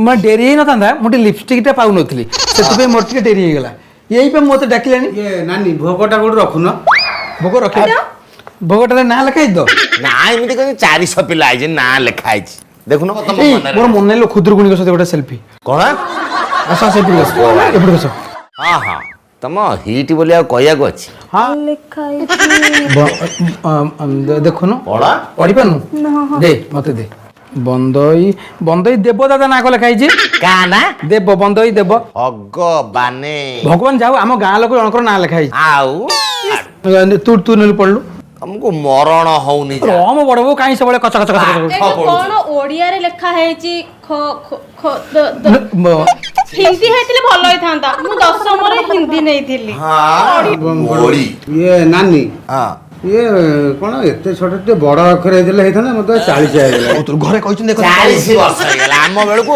ମାନେ ଡେରି ହେଇନଥାନ୍ତା, ମୁଁ ଟିକେ ଲିପଷ୍ଟିକଟା ପାଉନଥିଲି, ସେଥିପାଇଁ ମୋର ଟିକେ ଡେରି ହେଇଗଲା। ଏଇ ପାଇଁ ମୋତେ ଡାକିଲାଣି। ଇଏ ନାନୀ, ଭୋଗଟା କୋଉଠି ରଖୁନ? ଭୋଗ ରଖି, ଭୋଗଟାରେ ନାଁ ଲେଖା ହେଇଛି ତ? ନା, ଏମିତି କଣ 400 ପିଲା ଆଇଛି, ନାଁ ଲେଖା ହେଇଛି ଦେଖୁନ ତମ ଏଇ, ମନରେ। ମୋର ମନେ ହେଲା, ଖୁଦୁରୁକୁଣୀଙ୍କ ସହିତ ଗୋଟେ ସେଲ୍ଫି। କଣ? ଆସ ଆସ, ଏପଟକୁ ଆସ, ଏପଟକୁ ଆସ। ହଁ ହଁ, ତମ ହିଟ୍ ବୋଲି ଆଉ କହିବାକୁ ଅଛି? ହଁ। ଲେଖା ହେଇଛି। ଦେଖୁନୁ। ପଢ। ପଢିପାରୁନୁ? ଦେ, ମତେ ଦେ। ବନ୍ଦଇ, ବନ୍ଦଇ ଦେବ ଦାଦା ନାଁ ଲେଖା ହେଇଛି। କା ନା? ଦେବ, ବନ୍ଦଇ ଦେବ। ଭଗବାନେ। ଭଗବାନ, ଯାଉ ଆମ ଗାଁ ଲୋକ ଜଣଙ୍କର ନାଁ ଲେଖା ହେଇଛି। ଆଉ ତୁ ତୁ ନେଲୁ, ପଢିଲୁ। ତମକୁ ମରଣ ହଉନି ଯା। ରମ ବଡ ବୋଉ, କାହିଁ ସବୁବେଳେ କଚ କଚ କଚ କଚ? ଏଇଟା କଣ ଓଡିଆରେ ଲେଖା ହେଇଛି? ଖ ଖ ଖ ଦ ଦ। ହିନ୍ଦୀ ହେଇଥିଲେ ଭଲ ହେଇଥାନ୍ତା, ମୁଁ ଦଶମରେ ହିନ୍ଦୀ ନେଇଥିଲି। ହଁ, ମୋରି। ଇଏ ନାନୀ। ହଁ। ଇଏ କଣ ଏତେ ଛୋଟ? ଟିକେ ବଡ ଅକ୍ଷର ହେଇଥିଲେ ହେଇଥାନ୍ତା। ମତେ 40 ହେଇଗଲା। ତୋର ଘରେ କହିଛନ୍ତି ଏ କଥା? 40 ବର୍ଷ ହେଇଗଲା ଆମ ବେଳକୁ।